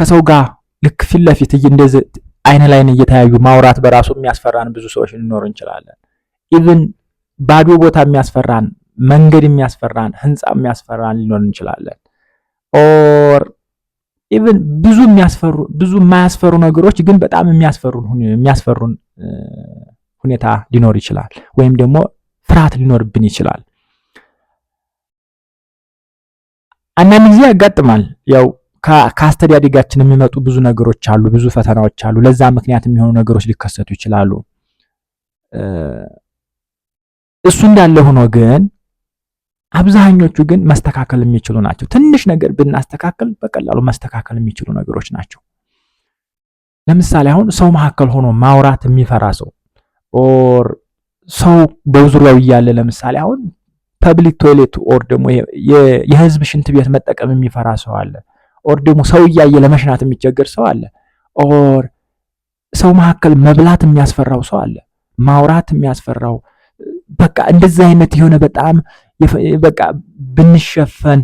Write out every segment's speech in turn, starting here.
ከሰው ጋር ልክ ፊት ለፊት እንደዚህ አይን ላይን እየተያዩ ማውራት በራሱ የሚያስፈራን ብዙ ሰዎች ልንኖር እንችላለን። Even ባዶ ቦታ የሚያስፈራን፣ መንገድ የሚያስፈራን፣ ህንፃ የሚያስፈራን ሊኖር እንችላለን። Or even ብዙ የሚያስፈሩ፣ ብዙ የማያስፈሩ ነገሮች ግን በጣም የሚያስፈሩን ሁኔታ ሊኖር ይችላል፣ ወይም ደግሞ ፍርሃት ሊኖርብን ይችላል። አንዳንድ ጊዜ ያጋጥማል። ያው ከአስተዳደጋችን የሚመጡ ብዙ ነገሮች አሉ፣ ብዙ ፈተናዎች አሉ። ለዛ ምክንያት የሚሆኑ ነገሮች ሊከሰቱ ይችላሉ። እሱ እንዳለ ሆኖ ግን አብዛኞቹ ግን መስተካከል የሚችሉ ናቸው። ትንሽ ነገር ብናስተካከል በቀላሉ መስተካከል የሚችሉ ነገሮች ናቸው። ለምሳሌ አሁን ሰው መካከል ሆኖ ማውራት የሚፈራ ሰው or ሰው በዙሪያው እያለ ለምሳሌ አሁን public toilet or ደግሞ የህዝብ ሽንት ቤት መጠቀም የሚፈራ ሰው አለ። Or ደግሞ ሰው እያየ ለመሽናት የሚቸገር ሰው አለ። Or ሰው መካከል መብላት የሚያስፈራው ሰው አለ። ማውራት የሚያስፈራው፣ በቃ እንደዚህ አይነት የሆነ በጣም በቃ ብንሸፈን፣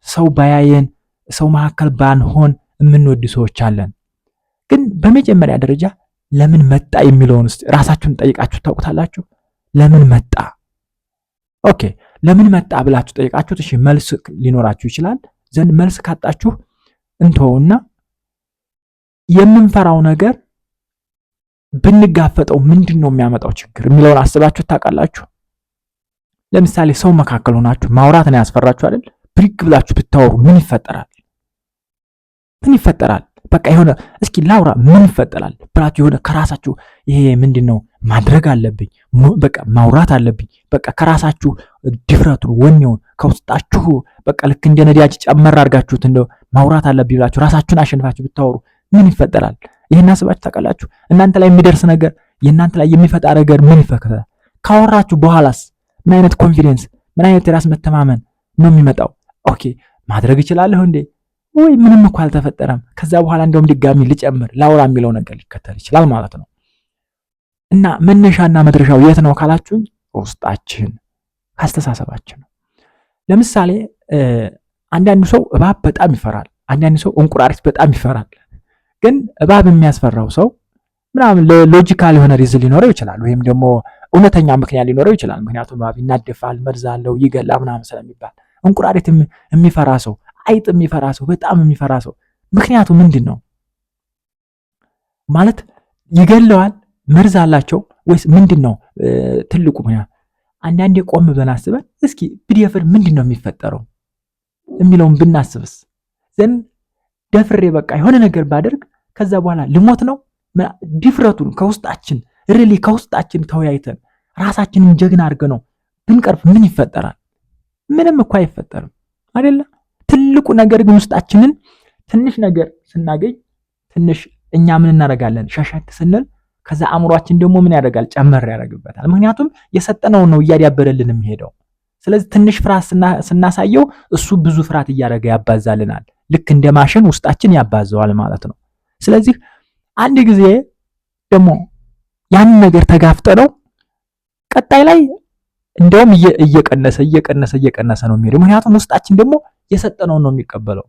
ሰው ባያየን፣ ሰው መካከል ባንሆን የምንወድ ሰዎች አለን። ግን በመጀመሪያ ደረጃ ለምን መጣ የሚለውን እስቲ ራሳችሁን ጠይቃችሁ ታውቁታላችሁ? ለምን መጣ? Okay፣ ለምን መጣ ብላችሁ ጠይቃችሁት፣ እሺ መልስ ሊኖራችሁ ይችላል። ዘንድ መልስ ካጣችሁ እንተውና የምንፈራው ነገር ብንጋፈጠው ምንድን ነው የሚያመጣው ችግር የሚለውን አስባችሁ ታውቃላችሁ? ለምሳሌ ሰው መካከል ሆናችሁ ማውራት ነው ያስፈራችሁ አይደል? ብድግ ብላችሁ ብታወሩ ምን ይፈጠራል? ምን ይፈጠራል? በቃ የሆነ እስኪ ላውራ ምን ይፈጠራል ብላችሁ የሆነ ከራሳችሁ ይሄ ምንድን ነው ማድረግ አለብኝ፣ በቃ ማውራት አለብኝ። በቃ ከራሳችሁ ድፍረቱን ወኔውን ከውስጣችሁ በቃ ልክ እንደ ነዳጅ ጨመር አድርጋችሁት እንደው ማውራት አለብኝ ብላችሁ ራሳችሁን አሸንፋችሁ ብታወሩ ምን ይፈጠራል? ይህን አስባችሁ ታውቃላችሁ? እናንተ ላይ የሚደርስ ነገር፣ የእናንተ ላይ የሚፈጣ ነገር ምን ይፈጠራል? ካወራችሁ በኋላስ ምን አይነት confidence፣ ምን አይነት የራስ መተማመን ነው የሚመጣው? Okay፣ ማድረግ እችላለሁ እንዴ ወይ ምንም እኮ አልተፈጠረም። ከዛ በኋላ እንደውም ድጋሚ ልጨምር፣ ላውራ የሚለው ነገር ሊከተል ይችላል ማለት ነው። እና መነሻና መድረሻው የት ነው ካላችሁኝ፣ ውስጣችን አስተሳሰባችን ነው። ለምሳሌ አንዳንዱ ሰው እባብ በጣም ይፈራል። አንዳንዱ ሰው እንቁራሪት በጣም ይፈራል። ግን እባብ የሚያስፈራው ሰው ምናምን logical የሆነ reason ሊኖረው ይችላል፣ ወይም ደግሞ እውነተኛ ምክንያት ሊኖረው ይችላል። ምክንያቱም እባብ ይናደፋል፣ መርዝ አለው፣ ይገላል ምናምን ስለሚባል። እንቁራሪት የሚፈራ ሰው፣ አይጥ የሚፈራ ሰው፣ በጣም የሚፈራ ሰው ምክንያቱ ምንድን ነው? ማለት ይገለዋል፣ መርዝ አላቸው ወይስ ምንድን ነው ትልቁ ምክንያት? አንዳንዴ ቆም ብለን አስበን እስኪ ብደፍር ምንድን ነው የሚፈጠረው የሚለውን ብናስብስ፣ then ደፍሬ በቃ የሆነ ነገር ባደርግ ከዛ በኋላ ልሞት ነው? ድፍረቱን ከውስጣችን really ከውስጣችን ተወያይተን ራሳችንን ጀግና አድርገን ነው ብንቀርብ ምን ይፈጠራል? ምንም እኮ አይፈጠርም አይደለ? ትልቁ ነገር ግን ውስጣችንን ትንሽ ነገር ስናገኝ ትንሽ እኛ ምን እናደርጋለን? ሸሸት ስንል ከዛ አእምሯችን ደግሞ ምን ያደርጋል? ጨመር ያደርግበታል። ምክንያቱም የሰጠነውን ነው እያዳበረልን የሚሄደው። ስለዚህ ትንሽ ፍርሃት ስናሳየው እሱ ብዙ ፍርሃት እያደረገ ያባዛልናል። ልክ እንደ ማሽን ውስጣችን ያባዘዋል ማለት ነው። ስለዚህ አንድ ጊዜ ደግሞ ያንን ነገር ተጋፍጠነው ቀጣይ ላይ እንደውም እየቀነሰ እየቀነሰ እየቀነሰ ነው የሚሄደው። ምክንያቱም ውስጣችን ደግሞ የሰጠነውን ነው የሚቀበለው።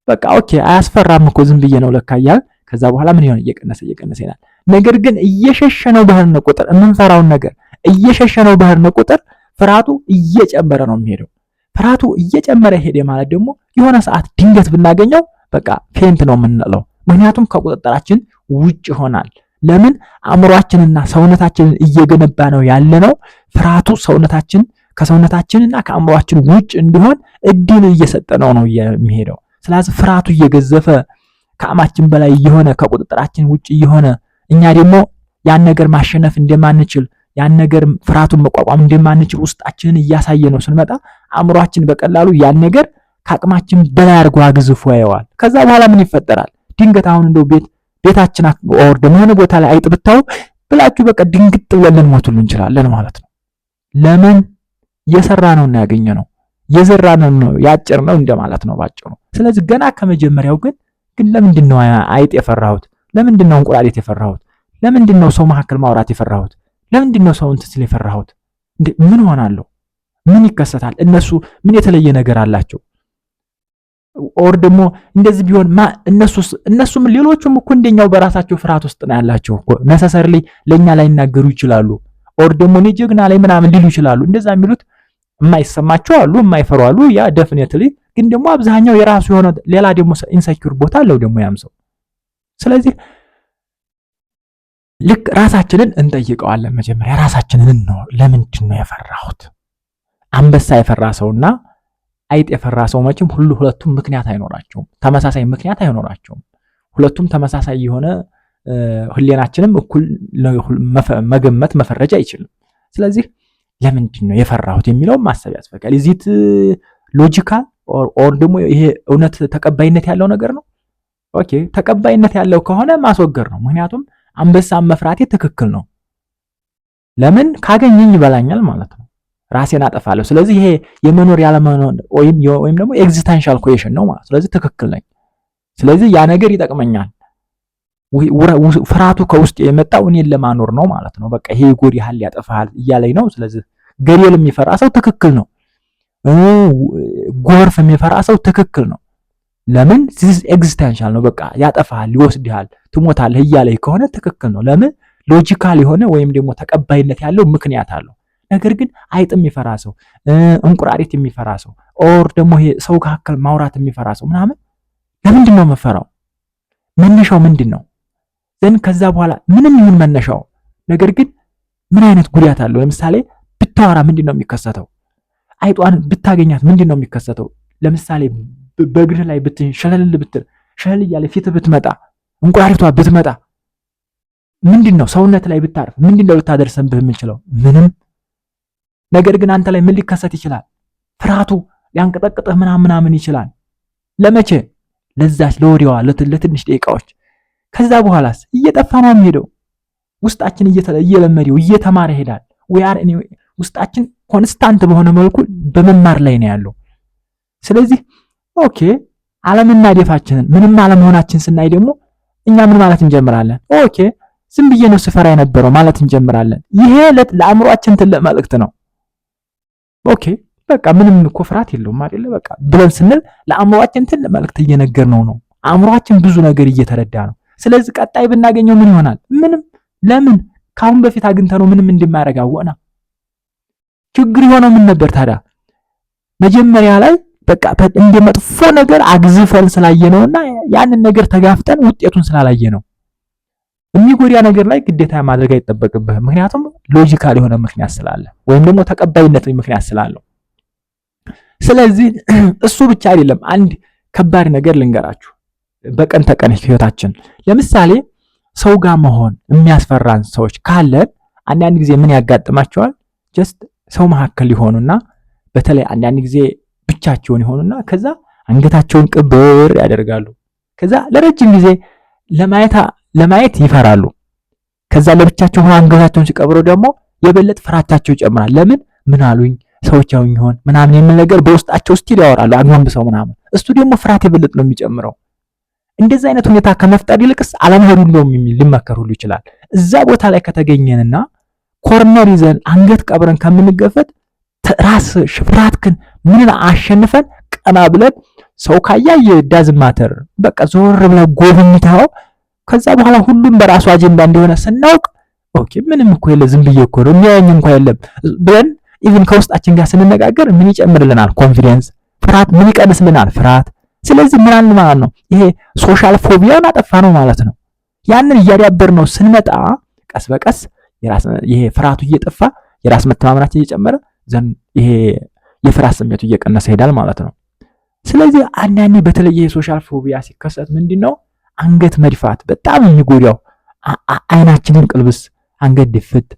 በቃ okay አያስፈራም እኮ ዝም ብዬ ነው ለካ እያልን ከዛ በኋላ ምን ይሆን እየቀነሰ እየቀነሰ ይላል። ነገር ግን እየሸሸነው በሄድን ቁጥር፣ የምንፈራውን ነገር እየሸሸነው በሄድን ቁጥር ፍርሃቱ እየጨመረ ነው የሚሄደው። ፍርሃቱ እየጨመረ ሄደ ማለት ደግሞ የሆነ ሰዓት ድንገት ብናገኘው በቃ faint ነው የምንለው። ምክንያቱም ከቁጥጥራችን ውጭ ይሆናል። ለምን? አእምሯችንና ሰውነታችንን እየገነባ ነው ያለነው። ፍርሃቱ ሰውነታችን ከሰውነታችንና ከአእምሯችን ውጭ እንዲሆን እድል እየሰጠነው ነው የሚሄደው። ስለዚህ ፍርሃቱ እየገዘፈ ከአቅማችን በላይ እየሆነ ከቁጥጥራችን ውጭ እየሆነ እኛ ደግሞ ያን ነገር ማሸነፍ እንደማንችል፣ ያን ነገር ፍርሃቱን መቋቋም እንደማንችል ውስጣችንን እያሳየ ነው ስንመጣ አእምሯችን በቀላሉ ያን ነገር ከአቅማችን በላይ አድርጎ አግዝፎ ያየዋል። ከዛ በኋላ ምን ይፈጠራል? ድንገት አሁን እንደው ቤታችን or ደግሞ የሆነ ቦታ ላይ አይጥ ብታዩ ብላችሁ በቃ ድንግጥ ብለን ልንሞት እንችላለን ማለት ነው። ለምን? የሰራነው እና ያገኘነው፣ የዘራነው ነው ያጨድነው እንደማለት ነው ባጭሩ። ስለዚህ ገና ከመጀመሪያው ግን ለምንድን ነው አይጥ የፈራሁት? ለምንድን ነው እንቁራሪት የፈራሁት? ለምንድን ነው ሰው መካከል ማውራት የፈራሁት? ለምንድን ነው ሰው እንትን ስል የፈራሁት? እንዴ ምን ሆናለሁ? ምን ይከሰታል? እነሱ ምን የተለየ ነገር አላቸው? Or ደግሞ እንደዚህ ቢሆን እነሱም ሌሎቹም እኮ እንደኛው በራሳቸው ፍርሃት ውስጥ ነው ያላቸው እኮ። Necessarily ለኛ ላይናገሩ ይችላሉ። Or ደግሞ እኔ ጀግና ላይ ምናምን ሊሉ ይችላሉ። እንደዛ የሚሉት የማይሰማቸው አሉ፣ የማይፈሩ አሉ። Yeah, definitely። ግን ደግሞ አብዛኛው የራሱ የሆነ ሌላ ደግሞ insecure ቦታ አለው ደግሞ ያም ሰው። ስለዚህ ልክ ራሳችንን እንጠይቀዋለን። መጀመሪያ ራሳችንን ነው፣ ለምንድን ነው የፈራሁት? አንበሳ የፈራ ሰውና አይጥ የፈራ ሰው መቼም ሁለቱም ምክንያት አይኖራቸውም። ተመሳሳይ ምክንያት አይኖራቸውም። ሁለቱም ተመሳሳይ የሆነ ህሊናችንም እኩል መገመት መፈረጅ አይችልም። ስለዚህ ለምንድን ነው የፈራሁት የሚለውን ማሰብ ያስፈልጋል። Is it logical or ደግሞ ይሄ እውነት ተቀባይነት ያለው ነገር ነው? Okay፣ ተቀባይነት ያለው ከሆነ ማስወገድ ነው። ምክንያቱም አንበሳን መፍራቴ ትክክል ነው። ለምን? ካገኘኝ ይበላኛል ማለት ነው። ራሴን አጠፋለሁ። ስለዚህ ይሄ የመኖር ያለመኖር ወይም ደግሞ existential question ነው ማለት። ስለዚህ ትክክል ነኝ። ስለዚህ ያ ነገር ይጠቅመኛል። ፍርሃቱ ከውስጥ የመጣው እኔን ለማኖር ነው ማለት ነው። በቃ ይሄ ይጎዳሃል፣ ያጠፋሃል እያለኝ ነው። ስለዚህ ገደል የሚፈራ ሰው ትክክል ነው። ጎርፍ የሚፈራ ሰው ትክክል ነው። ለምን? Existential ነው። በቃ ያጠፋሃል፣ ይወስድሃል፣ ትሞታለህ እያለኝ ከሆነ ትክክል ነው። ለምን? Logical የሆነ ወይም ደግሞ ተቀባይነት ያለው ምክንያት አለው። ነገር ግን አይጥ የሚፈራ ሰው፣ እንቁራሪት የሚፈራ ሰው or ደግሞ ይሄ ሰው መካከል ማውራት የሚፈራ ሰው ምናምን ለምንድን ነው የምፈራው? መነሻው ምንድን ነው? Then ከዛ በኋላ ምንም ይሁን መነሻው፣ ነገር ግን ምን አይነት ጉዳት አለው? ለምሳሌ ብታወራ ምንድን ነው የሚከሰተው? አይጧን ብታገኛት ምንድን ነው የሚከሰተው? ለምሳሌ በእግርህ ላይ ሸለል ብትል፣ ሸለል እያለ ፊት ብትመጣ፣ እንቁራሪቷ ብትመጣ ምንድን ነው፣ ሰውነት ላይ ብታርፍ ምንድን ነው ልታደርስብህ የምትችለው? ምንም። ነገር ግን አንተ ላይ ምን ሊከሰት ይችላል? ፍርሃቱ ሊያንቀጠቅጥህ ምናምን ምናምን ይችላል። ለመቼ? ለዛች ለወዲያዋ ለትንሽ ደቂቃዎች። ከዛ በኋላስ እየጠፋ ነው የሚሄደው። ውስጣችን እየለመደው እየተማረ ይሄዳል። ውስጣችን constant በሆነ መልኩ በመማር ላይ ነው ያለው። ስለዚህ okay፣ አለመናደፋችንን ምንም አለመሆናችን ስናይ ደግሞ እኛ ምን ማለት እንጀምራለን? Okay፣ ዝም ብዬ ነው ስፈራ የነበረው ማለት እንጀምራለን። ይሄ ለአእምሯችን ትልቅ መልእክት ነው። Okay፣ በቃ ምንም እኮ ፍርሃት የለውም አይደለ? በቃ ብለን ስንል ለአእምሯችን ትልቅ መልእክት እየነገርነው ነው። አእምሯችን ብዙ ነገር እየተረዳ ነው። ስለዚህ ቀጣይ ብናገኘው ምን ይሆናል? ምንም። ለምን? ከአሁን በፊት አግኝተነው ምንም እንደማያደርግ አወቅና። ችግር የሆነው ምን ነበር ታዲያ? መጀመሪያ ላይ በቃ እንደ መጥፎ ነገር አግዝፈን ስላየነውና ያንን ነገር ተጋፍጠን ውጤቱን ስላላየነው። የሚጎዳ ነገር ላይ ግዴታ ማድረግ አይጠበቅብህም። ምክንያቱም logical የሆነ ምክንያት ስላለ ወይም ደግሞ ተቀባይነት ምክንያት ስላለው። ስለዚህ እሱ ብቻ አይደለም። አንድ ከባድ ነገር ልንገራችሁ። በቀን ተቀን ህይወታችን ለምሳሌ ሰው ጋር መሆን የሚያስፈራን ሰዎች ካለን አንዳንድ ጊዜ ምን ያጋጥማቸዋል? Just ሰው መካከል ይሆኑና በተለይ አንዳንድ ጊዜ ብቻቸውን ይሆኑና ከዛ አንገታቸውን ቅብር ያደርጋሉ። ከዛ ለረጅም ጊዜ ለማየት ይፈራሉ። ከዛ ለብቻቸው ሆነው አንገታቸውን ሲቀብሩ ደግሞ የበለጠ ፍርሃታቸው ይጨምራል። ለምን? ምን አሉኝ ሰዎች ያውኝ ይሆን ምናምን የሚል ነገር በውስጣቸው still ያወራሉ፣ አግበንብሰው ምናምን። እሱ ደግሞ ፍርሃት የበለጠ ነው የሚጨምረው። እንደዚህ አይነት ሁኔታ ከመፍጠር ይልቅስ አለመሄዱ እንደውም ሊመከር ሁሉ ይችላል። እዛ ቦታ ላይ ከተገኘንና corner ይዘን አንገት ቀብረን ከምንገፈት ራስ ፍርሃትክን ምንን አሸንፈን ቀና ብለን ሰው ካያየ doesn't matter፣ በቃ ዞር ብለህ ጎብኝተኸው ከዛ በኋላ ሁሉም በራሱ አጀንዳ እንደሆነ ስናውቅ okay፣ ምንም እኮ የለ፣ ዝም ብዬ እኮ ነው፣ የሚያየኝ እንኳ የለም ብለን even ከውስጣችን ጋር ስንነጋገር ምን ይጨምርልናል? Confidence። ፍርሃት ምን ይቀንስልናል? ፍርሃት። ስለዚህ ምን አለ ማለት ነው? ይሄ social phobia ን አጠፋ ነው ማለት ነው። ያንን እያዳበርነው ስንመጣ ቀስ በቀስ ይሄ ፍርሃቱ እየጠፋ የራስ መተማመናችን እየጨመረ then ይሄ የፍርሃት ስሜቱ እየቀነሰ ይሄዳል ማለት ነው። ስለዚህ አንዳንዴ በተለይ ይሄ social phobia ሲከሰት ምንድን ነው አንገት መድፋት በጣም የሚጎዳው፣ አይናችንን ቅልብስ፣ አንገት ድፍት፣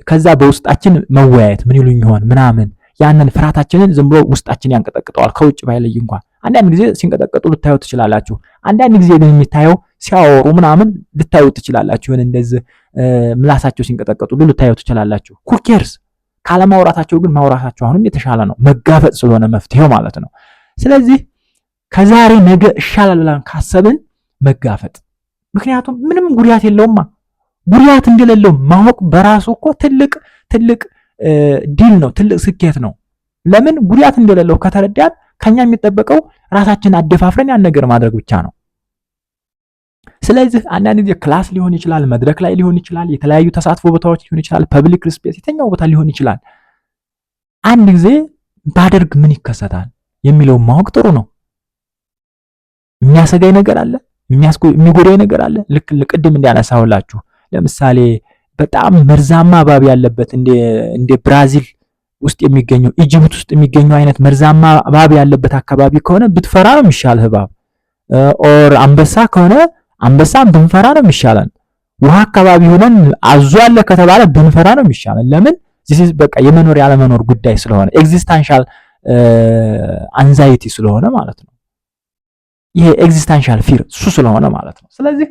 ከዛ በውስጣችን መወያየት፣ ምን ይሉኝ ይሆን ምናምን፣ ያንን ፍርሃታችንን ዝም ብሎ ውስጣችን ያንቀጠቅጠዋል። ከውጭ ባይለይ እንኳን አንዳንድ ጊዜ ሲንቀጠቀጡ ልታዩ ትችላላችሁ። አንዳንድ ጊዜ ግን የሚታየው ሲያወሩ ምናምን ልታዩ ትችላላችሁ። ይሁን እንደዚህ ምላሳቸው ሲንቀጠቀጡ ልታዩ ትችላላችሁ። Who cares? ካለማውራታቸው ግን ማውራታቸው አሁንም የተሻለ ነው፣ መጋፈጥ ስለሆነ መፍትሄው ማለት ነው። ስለዚህ ከዛሬ ነገ እሻላል ብለን ካሰብን መጋፈጥ፣ ምክንያቱም ምንም ጉዳት የለውማ። ጉዳት እንደሌለው ማወቅ በራሱ እኮ ትልቅ ትልቅ ድል ነው፣ ትልቅ ስኬት ነው። ለምን? ጉዳት እንደሌለው ከተረዳን ከኛ የሚጠበቀው ራሳችንን አደፋፍረን ያን ነገር ማድረግ ብቻ ነው። ስለዚህ አንዳንድ ጊዜ class ሊሆን ይችላል፣ መድረክ ላይ ሊሆን ይችላል፣ የተለያዩ ተሳትፎ ቦታዎች ሊሆን ይችላል፣ public space የትኛው ቦታ ሊሆን ይችላል። አንድ ጊዜ ባደርግ ምን ይከሰታል የሚለውን ማወቅ ጥሩ ነው። የሚያሰጋኝ ነገር አለ፣ የሚጎዳኝ ነገር አለ። ልክ ቅድም እንዳነሳሁላችሁ ለምሳሌ በጣም መርዛማ እባብ ያለበት እንደ ብራዚል ውስጥ የሚገኘው፣ Egypt ውስጥ የሚገኘው አይነት መርዛማ እባብ ያለበት አካባቢ ከሆነ ብትፈራ ነው የሚሻልህ እባብ። Or አንበሳ ከሆነ አንበሳም ብንፈራ ነው የሚሻለን። ውሃ አካባቢ ሆነን አዞ አለ ከተባለ ብንፈራ ነው የሚሻለን። ለምን? This is በቃ የመኖር ያለመኖር ጉዳይ ስለሆነ፣ existential anxiety ስለሆነ ማለት ነው። ይሄ existential fear እሱ ስለሆነ ማለት ነው። ስለዚህ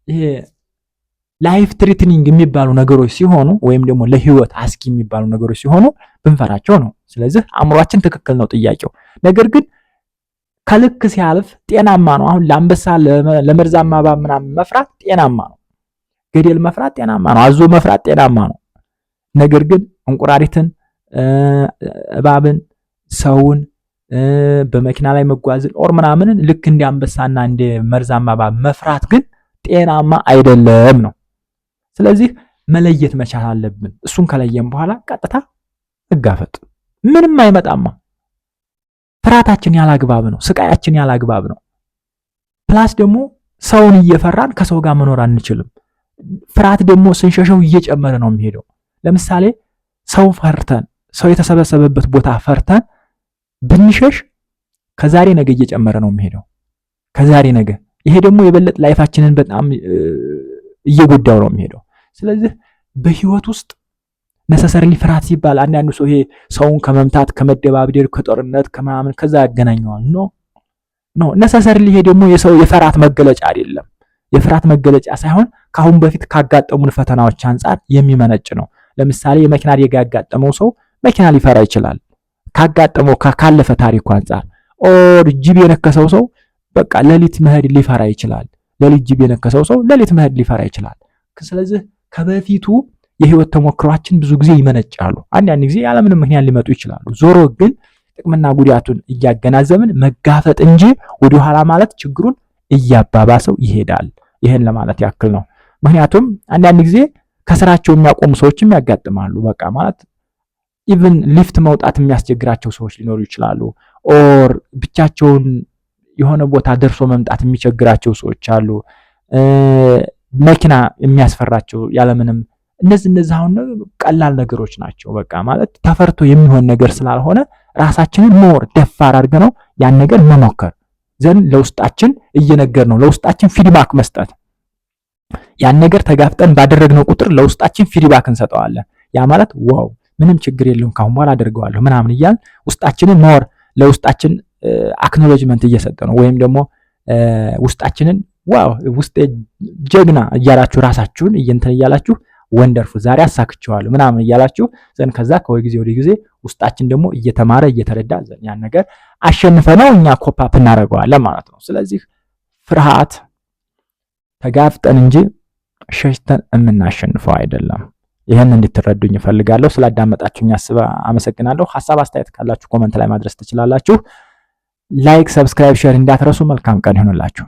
ይሄ life threatening የሚባሉ ነገሮች ሲሆኑ ወይም ደግሞ ለህይወት አስጊ የሚባሉ ነገሮች ሲሆኑ ብንፈራቸው ነው። ስለዚህ አእምሯችን ትክክል ነው ጥያቄው። ነገር ግን ከልክ ሲያልፍ ጤናማ ነው። አሁን ለአንበሳ፣ ለመርዛማ እባብ ምናምን መፍራት ጤናማ ነው። ገደል መፍራት ጤናማ ነው። አዞ መፍራት ጤናማ ነው። ነገር ግን እንቁራሪትን፣ እባብን፣ ሰውን፣ በመኪና ላይ መጓዝን or ምናምንን ልክ እንደ አንበሳና እንደ መርዛማ እባብ መፍራት ግን ጤናማ አይደለም ነው። ስለዚህ መለየት መቻል አለብን። እሱን ከለየን በኋላ ቀጥታ መጋፈጥ፣ ምንም አይመጣማ። ፍርሃታችን ያላግባብ ነው። ስቃያችን ያላግባብ ነው። Plus ደግሞ ሰውን እየፈራን ከሰው ጋር መኖር አንችልም። ፍርሃት ደግሞ ስንሸሸው እየጨመረ ነው የሚሄደው። ለምሳሌ ሰው ፈርተን፣ ሰው የተሰበሰበበት ቦታ ፈርተን ብንሸሽ ከዛሬ ነገ እየጨመረ ነው የሚሄደው። ከዛሬ ነገ ይሄ ደግሞ የበለጠ life ኣችንን በጣም እየጎዳው ነው የሚሄደው። ስለዚህ በህይወት ውስጥ necessarily ፍርሃት ሲባል አንዳንዱ ሰው ይሄ ሰውን ከመምታት፣ ከመደባደብ፣ ከጦርነት፣ ከምናምን ከዛ ያገናኘዋል። No, no necessarily ይሄ ደግሞ የሰው የፍርሃት መገለጫ አይደለም። የፍርሃት መገለጫ ሳይሆን ከአሁን በፊት ካጋጠሙን ፈተናዎች አንጻር የሚመነጭ ነው። ለምሳሌ የመኪና አደጋ ያጋጠመው ሰው መኪና ሊፈራ ይችላል፣ ካጋጠመው ካለፈ ታሪኩ አንጻር። Or ጅብ የነከሰው ሰው በቃ ሌሊት መሄድ ሊፈራ ይችላል። ሌሊት ጅብ የነከሰው ሰው ሌሊት መሄድ ሊፈራ ይችላል። ስለዚህ ከበፊቱ የህይወት ተሞክሯችን ብዙ ጊዜ ይመነጫሉ። አንዳንድ ጊዜ ያለምንም ምክንያት ሊመጡ ይችላሉ። ዞሮ ግን ጥቅምና ጉዳቱን እያገናዘብን መጋፈጥ እንጂ ወደኋላ ማለት ችግሩን እያባባሰው ይሄዳል። ይህን ለማለት ያክል ነው። ምክንያቱም አንዳንድ ጊዜ ከስራቸው የሚያቆሙ ሰዎችም ያጋጥማሉ። በቃ ማለት even ሊፍት መውጣት የሚያስቸግራቸው ሰዎች ሊኖሩ ይችላሉ። Or ብቻቸውን የሆነ ቦታ ደርሶ መምጣት የሚቸግራቸው ሰዎች አሉ። መኪና የሚያስፈራቸው ያለምንም እነዚህ አሁን ቀላል ነገሮች ናቸው። በቃ ማለት ተፈርቶ የሚሆን ነገር ስላልሆነ ራሳችንን more ደፋር አድርገን ነው ያን ነገር መሞከር፣ then ለውስጣችን እየነገርን ነው፣ ለውስጣችን feedback መስጠት። ያን ነገር ተጋፍጠን ባደረግነው ቁጥር ለውስጣችን feedback እንሰጠዋለን። ያ ማለት wow ምንም ችግር የለውም፣ ካሁን በኋላ አደርገዋለሁ ምናምን እያልን ውስጣችንን more ለውስጣችን acknowledgement እየሰጠ ነው ወይም ደግሞ ውስጣችንን wow ውስጤ ጀግና እያላችሁ ራሳችሁን እየንትን እያላችሁ wonderful ዛሬ አሳክቼዋለሁ ምናምን እያላችሁ then ከዛ ከወደ ጊዜ ወደ ጊዜ ውስጣችን ደግሞ እየተማረ እየተረዳ then ያን ነገር አሸንፈነው እኛ cope up እናደርገዋለን ማለት ነው። ስለዚህ ፍርሃት ተጋፍጠን እንጂ ሸሽተን የምናሸንፈው አይደለም። ይህን እንድትረዱኝ እፈልጋለሁ። ስላዳመጣችሁኝ አመሰግናለሁ። ሀሳብ አስተያየት ካላችሁ comment ላይ ማድረስ ትችላላችሁ። Like፣ subscribe፣ share እንዳትረሱ። መልካም ቀን ይሁንላችሁ።